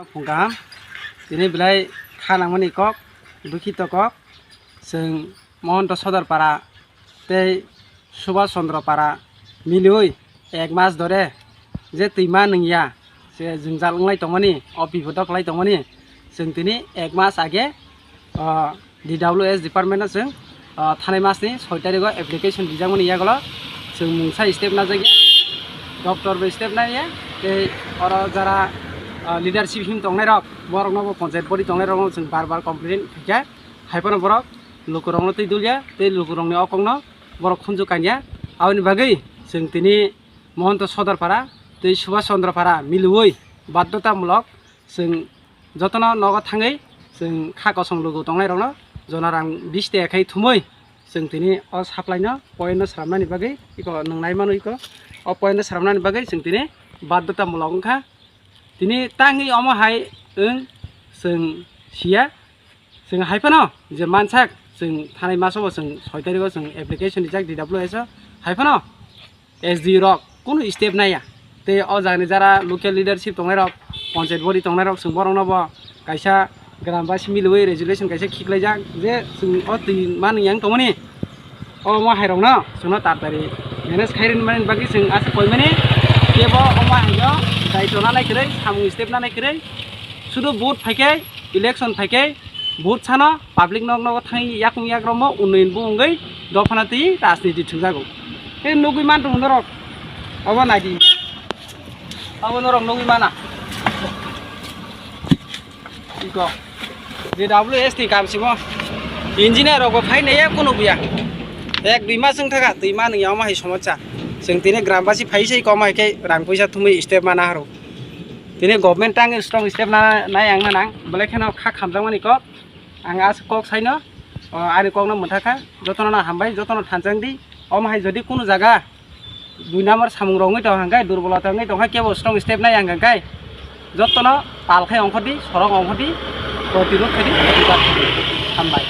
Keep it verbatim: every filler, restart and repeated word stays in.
Phung kaham. Tini belai kha nangmani kok, dukhito kok. Chwng Mohonto Sodor Para tei Subhash Chandra Para miliui ek mas dore je twima nungya, je jwngjal wnglai tongmani, o bipodok lai tongmani, chwng tini ek mas age, o, D W S department no chwng, o, thanai masni soi tarikh o application rijakmani yagulo chwng mungsa step najak ya, doctor bai step nai ya, tei oro jara, o, leadership him tongnai rok, borok no bo panchayat body tongnai rok no chwng bar bar complain khaikha, hai phano borok lukurok no twi dul ya, tei lukurok ni o kok no borok khunju kanya. Aboni bagwi chwng tini Mohonto Sodor Para tei Subhash Chandra Para miliui baddotamulok chwng jotono nogo thangwi chwng kha kosong lugu tongnairokno jona rang bish taka khai thumwi chwng tini o supply no point no sramnani bagwi iko nwng nai mano iko o point no sramnani bagwi chwng tini baddotamulok wngkha. Tini tangwi omo hai wng chwng siya. Chwng hai phano je mansak, chwng thanai masobo chwng soi tarikh o chwng application rijak D W S o, hai phano S D rok kunu step naiya. Tei o jagani jara local leadership tongnai rok, panchayat body tongnai rok, chwng borok no bo kaisa gram basi miliui resolution kaisa khiklaijak je chwng o twi manwi yang tongmani. O omo hai rok no chwngno tatari manage khai rin mani bagwi chwng asa koi mani kebo omo hai no daito nanai kwrwi samung step nanai kwrwi sudu vote phaikhe election phaikhe vote sano public nok nogo thangwi yakung yakrokmo unnoyon bo wngwi dophana twi rajniti thwngjago. Tei nugwi man tongo norok obo naidi obo norok nugwi mana. Iko. J W S ni kam simo. Engineer rok bo phai naiya kuno buya. Ek dui mas wng thaka twi ma nung yama hai somocha. Chwng tini gram basi phai sei kom hai khe rang puisa thumwi step mana haro. Tini government tang strong step na nai ang na nang. Belai kheno kha khamjak mani kok. Ang as kok saino. O, ani kok no mwthakha. Jotono na hambai, jotono thanchang di. Om hai jodi kuno jaga dui number samung rok wngwi tong hangkai, durbolota wngwi tong hai, kebo strong step nai ang hangkai, jottono pal khai ongkhordi, sorok ongkhordi, protirod khaidi, protibar khaidi. Hambai.